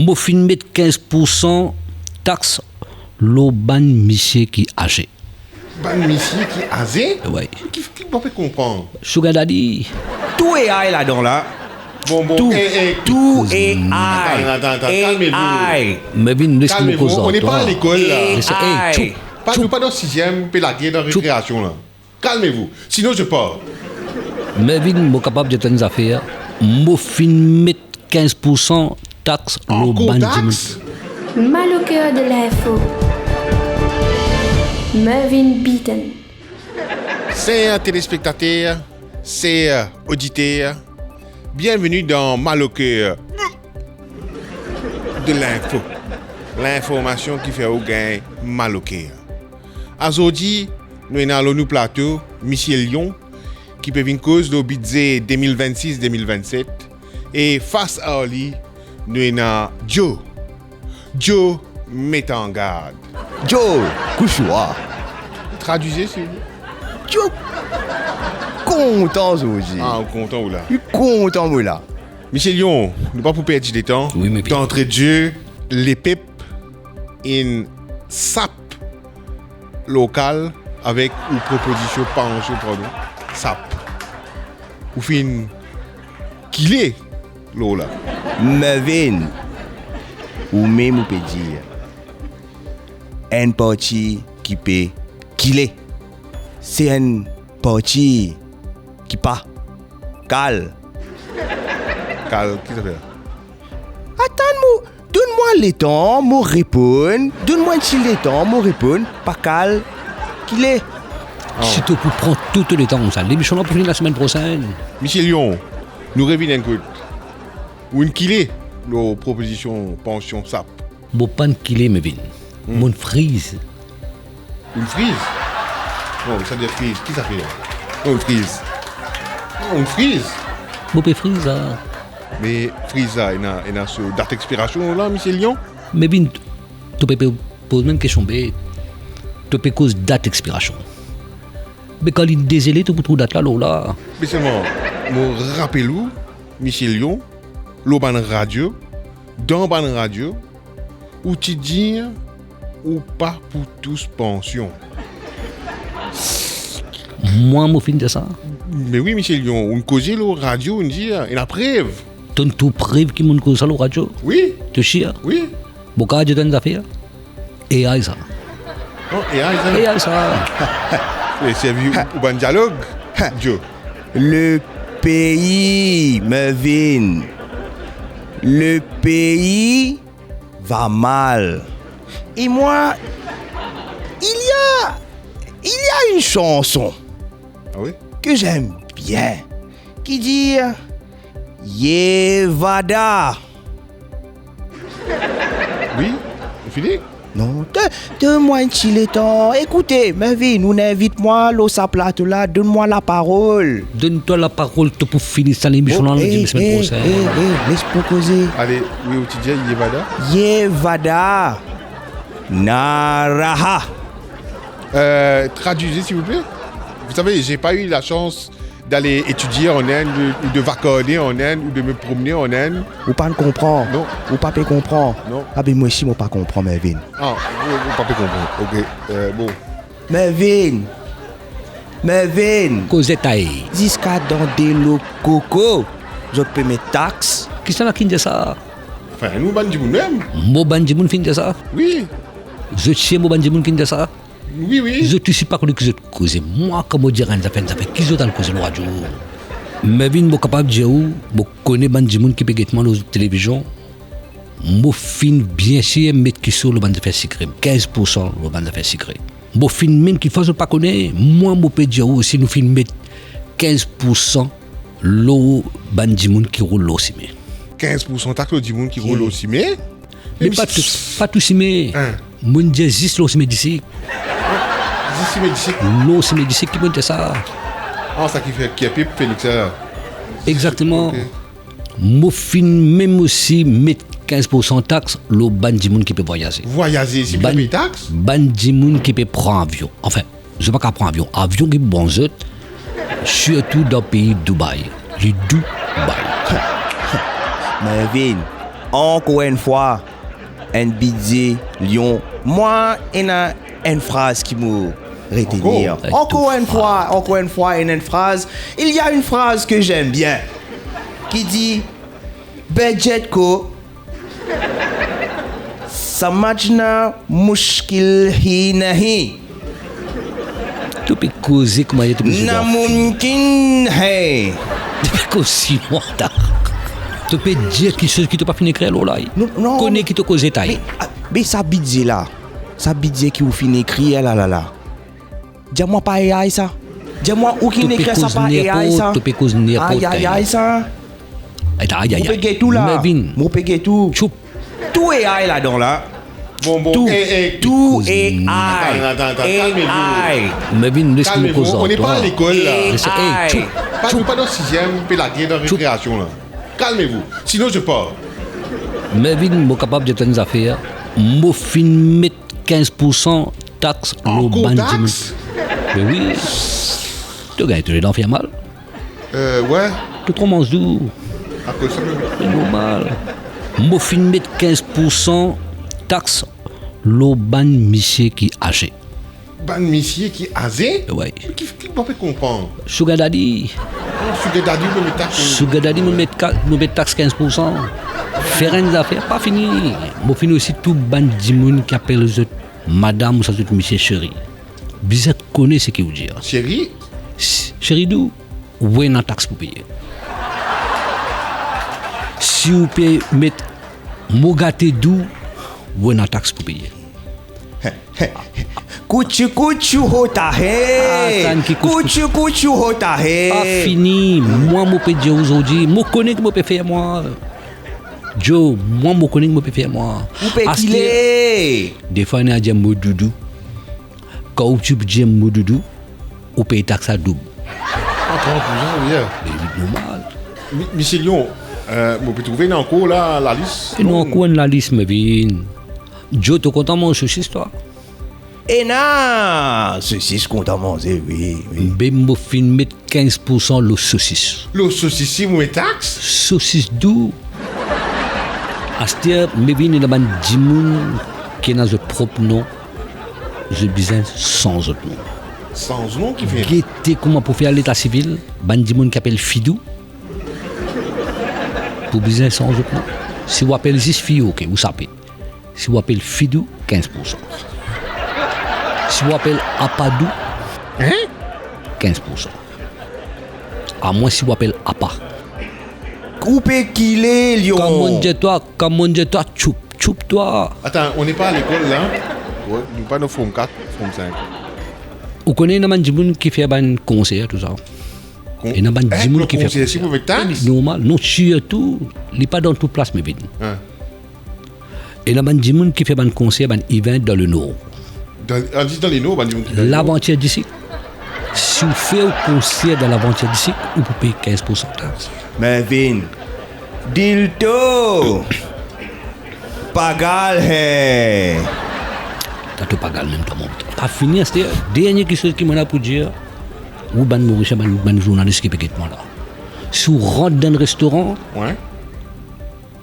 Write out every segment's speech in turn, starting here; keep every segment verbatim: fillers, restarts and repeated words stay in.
Mo finn met kinz poursan tax lor bann misie ki aze. Bann misie ki aze? Wi. Ki, ki mo pe konpran? Sugar daddy. Tou A I ladan la. Bon, bon, tou, eh, eh, tou A I. Attends, attends, attends, calmez-vous. A I. Mervin, les mo koz ar twa. Calmez-vous, on n'est pas à l'école, là. Hey, choup, pa, choup. Nou pa dan siziem, pe lage dan rekreasion la. Calmez-vous, sinon je pars. Mervin, mo kapav dir twa enn zafer. Mo finn met kinz poursan tax lor bann dimoun. Ankor tax? Mal au cœur de l'info. Mervin Beaton. Ser telespektater, ser oditer, bienveni dan Mal au cœur de l'info. Linformasion ki fer ou gagn mal au cœur. Azordi, nou ena lor nou plato Misie Lion, ki pe vinn koz lor bidze de mil vennsis de mil vennset, e fas ar li, nou ena Joe. Joe, met an gard. Joe, kouswa. Tradwir, silvouple. Joe, kontan zordi. Ah, ou kontan ou la? Li kontan mo la. Misie Lion, nou pa pou perdi letan. Wi, me bien. D'entrée de jeu, lepep inn sap lokal avek ou propozision, pansion, pardon, sap. Ou finn kile lor la. Mervin, ou mem ou pe dir, enn parti ki pe kile, se enn parti ki pa kal. Kal, ki zafer? Atann mo, donn mwa letan mo reponn, donn mwa enn ti letan mo reponn, pa kal, kile. Oh. Si to pou pran tou to letan koumsa, lemision la pou fini lasemenn prosenn. Misie Lion, nou revinn enn kot. Ou inn kile lor propozision pansion sap? Mo pa'nn kile, Mervin. Hmm. Mo'nn friz. Ou inn friz? Non, sa dir friz. Ki zafer? Non, ou inn friz. Non, ou inn friz. Mo pe friz la. Me friz la, ena, ena so dat expirasion la, Misie Lion? Mervin, to pe, pe poz mwa enn kestion bet. To pe koz dat expirasion. Me kan li dezele, to pou trouv dat la lor la. Me selman, mo rapel ou, Misie Lion, lor bann radio, dan bann radio, ou ti dir ou pa pou tous pansion. Mwa, mo finn dir sa? Me wi, Misie Lion, ou inn koze lor radio, ou inn dir, ena prev. To'nn trouv prev ki mo'nn koz sa lor radio? Wi. To sir? Wi. Mo kapav dir twa enn zafer? A I sa. Non, A I sa. A I sa. E servi ou, ou bann dialog, Joe. Le pays, Mervin. Le pays va mal. Et moi, il y a, il y a une chanson, ah oui, que j'aime bien, qui dit, Yevada. Wi, fini? Non, donn, donn mwa enn ti letan. Ekoute, Mervin, ou inn invit mwa lor sa plato la, donn mwa laparol. Donn twa laparol, to pou fini sa lemision la, nou dir semenn prosenn. Oh, eh, eh, eh, les mo koze. Ale, wi, ou ti dir Yevada? Yevada. Naraha. Euh, traduisez, s'il vous plaît. Vous savez, j'ai pas eu la chance d'aller étudier en Inde, ou de vacarner en Inde, ou de me promener en Inde. Ou pa'nn konpran? Non. Ou pa pe konpran? Non. Ah ben, mwa osi, mo pa konpran, Mervin. Ah, ou, ou pa pe konpran. Ok, euh, bon. Mervin! Mervin! Kozet aye. Ziska dan delo koko, zot pe met tax. Kisannla ki'nn dir sa? Anfin, nou bann dimoun mem. Mo bann dimoun finn dir sa? Wi. Zot sir mo bann dimoun ki'nn dir sa? Wi, wi. Zot osi pa kone ki zot koze. Mwa, kan mo dir enn zafer, enn zafer, ki zot al koze lor radio? Mervin, mo kapav dir ou, mo kone bann dimoun ki pe get mwa lor televizion, mo finn bien sir met kisannla lor bann zafer sikre, kinz poursan lor bann zafer sikre. Mo finn mem ki fwa zot pa kone, mwa mo pe dir ou osi, nou finn met kinz poursan lor bann dimoun ki roul lor sime. Kinz poursan tax lor dimoun ki roul lor sime? Me pa tou, pa tou sime. Hein? Mo'nn dir zis lor sime disip. Zis sime disip? Lor sime disip ki mo'nn dir sa. Ah, sa ki fer ki pe fer nou sa. Exactement. Ok. Mo finn mem osi met kinz poursan tax lor bann dimoun ki pe vwayaze. Vwayaze, si bann, pe pey tax? Bann dimoun ki pe pran avion. Anfin, zot pa kapav pran avion. Avion ki pou pran zot, sirtou dan pei Dubai. Li Dubai. Mervin, Ankor enn fwa, enn bidze Lyon. Mwa, ena enn fraz ki mo retenir. Ankor? Ankor enn fwa, ankor enn fwa, ena enn fraz. Il y a une phrase que j'aime bien, ki dir, "Budget ko, samajhna mushkil hi nahi." To pe koze kouma to pe koze. Namumkin hai. To pe koz sinwa ta. To pe dir kiksoz ki to pa finn ekrir lor la. Non, non, kone ki to koze ta. Me, a, me sa bidze la, sa bidze ki ou finn ekrir la, la, la. Dir mwa pa A I sa. Dir mwa ou ki ekrir sa pa A I sa. To pe koz nerport, to pe koz nerport. Ay, ay, ay, sa. Ay, ay, ay, ay. Mo pe get ou la. Mervin. Mo pe get ou. Tchoup. Tou A I ladan la. Bon, bon, tou, eh, eh, tou A I. Atann, atann, atann, kalme vou. A I. Mervin, les mo koz. Kalme vou, on n'est pas à l'école, là. A I. Listen, eh, tchoup, pa, tchoup. Pa dan siziem, pe lage dan rekreasion la. Kalme vou, sinon je pars. Mervin, mo kapav dir twa enn zafer. Mo finn met kinz poursan tax lor bann dimoun. Ankor tax? Me wi. To gagn to ledan fer mal. Euh, ouais. To tro manz dou. Akoz sa mem. Se normal. Mo finn met kinz poursan tax lor bann misie ki aze. Bann misie ki aze? Wi. Me ki, ki mo pa pe konpran? Sugar daddy. Ah, sugar daddy, mo met tax. Sugar daddy, mo met ka-, mo met tax kinz poursan. Fer enn zafer, pa fini. Mo finn osi tou bann dimoun ki apel zot madam, sa zot misie sheri. Bizin kone seki ou dir. Sheri? Sh-, sheri dou, ou ena tax pou peye. Si ou pe met mo gate dou, ou ena tax pou peye. Kuchu kuchu hota hai. Atann ki kuchu kuchu. Kuchu kuchu hota hai. Pa fini. Mwa mo pe dir ou zordi, mo kone ki mo pe fer mwa. Joe, mwa mo kone ki mo pe fer mwa. Ou pe kile. Aster, defwa ena dir mo doudou. Kan ou ti dir mo doudou, ou pey tax la doub. Ah, trant poursan, wi. Me li normal. Mi-, Misie Lyon, euh, mo pe trouve ena ankor la, lalis. Ena ankor enn lalis, Mervin. Joe, to kontan manz sosis, twa? Ena sosis kontan manze, wi, wi. Be mo finn met kinz poursan lor sosis. Lor sosis si mo met tax? Sosis dou. Aster, Mervin, ena bann dimoun ki ena zot prop nom, zot bizin sanz zot nom. Sanz nom kifer? Gete kouma pou fer leta sivil, bann dimoun ki apel Fidou, pou bizin sanz zot nom. Si ou apel zis Fiyo, ok, ou sape. Si ou apel Fidou, kinz poursan. Si ou apel Apadou, hein? Kinz poursan. Amwin si ou apel Apa. Ou pe kile, Lyon. Kan mo dir twa, kan mo dir twa, tchoup, tchoup twa. Attends, on n'est pas à l'école, là. Ouais, nou pa dan form kat, form sink. Ou kone ena bann dimoun ki fer bann konser, tou sa. Kon-, ena bann dimoun ki fer konser, si pou met tax? Normal, non, sirtou, li pa dan tou plas, Mervin. Hein. Ena bann dimoun ki fer bann konser, bann event dan le nor. Dan, ah, zis dan le nor, bann dimoun ki dan le nor. Lavantir disik. Si ou fer ou konser dan Lavantir disik, ou pou pey kinz poursan tax. Mervin, dilto, pagal, hein. Twa to pagal mem twa, mon. Pa fini, aster, dernie kiksoz ki mo ena pou dir, ou bann Morisien, bann, bann zournalis ki pe get mwa la. Si ou rant dan enn restoran, ouais,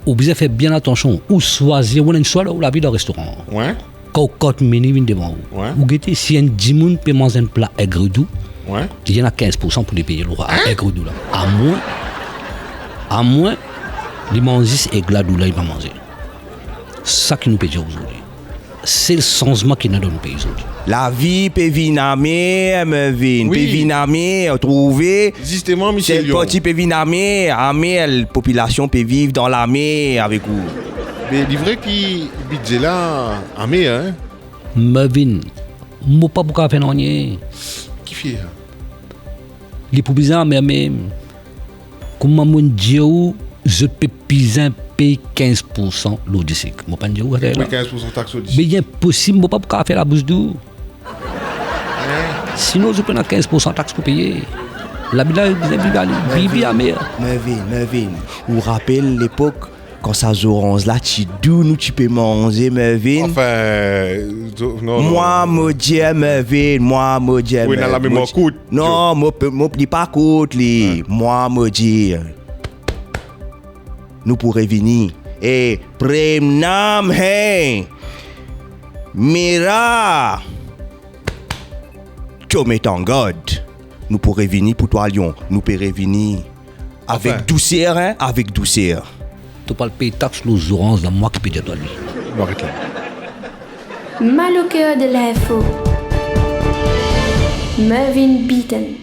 ou bizin fer bien atansion, ou swazir, ou ena enn swa dan ou lavi dan restoran. Ouais. Kan ou kart meni vinn devan ou, ouais, ou gete si enn dimoun pe manz enn pla eg ridou, ouais, li ena kinz poursan pou li peye lor eg ridou la. Amwin, amwin, li manz zis eg la, dou la li pa manze. Sa ki nou pe dir ou zordi. Sel sanzman ki ena dan nou pei zordi. Lavi pe vinn amer, Mervin, pe vinn amer, trouve. Zisteman, Misie Lyon. Sel parti pe vinn amer, amer, popilasion pe viv dan lamer avek ou. Me li vre ki bidze la amer, hein? Mervin, mo pa pou kapav fer nanye. Kifer? Li pou bizin amer mem. Kouma mo'nn dir ou, zot pe bizin pey kinz poursan lor disik. Mo pa'nn dir ou sa la? Pey kinz poursan tax lor disik. Me li inposib, mo pa pou kapav fer labous dou. Hein? Sinon, zot pena kinz poursan tax pou peye. Lavi la bizin viv ale, viv amer. Mervin, Mervin, ou rapel lepok kan sa zoranz la ti dou, nou ti pe manze, Mervin. Anfin, zo-, non, non. Mwa mo dir, Mervin, mwa mo dir, Mervin. Ou ena lamemwar kourt. Non, mo pe, mo, li pa kourt, li. Mwa mo dir, nou pou revini. E prem naam hai Mera. To met an gard, nou pou revini pou twa, Lion. Nou pe revini avek Anfin. Douser, hein, avek douser. To pou al pey tax lor zoranz la, mwa ki pe dir twa li. Nou aret la. Mal au cœur de l'info. Mervyn Beaton.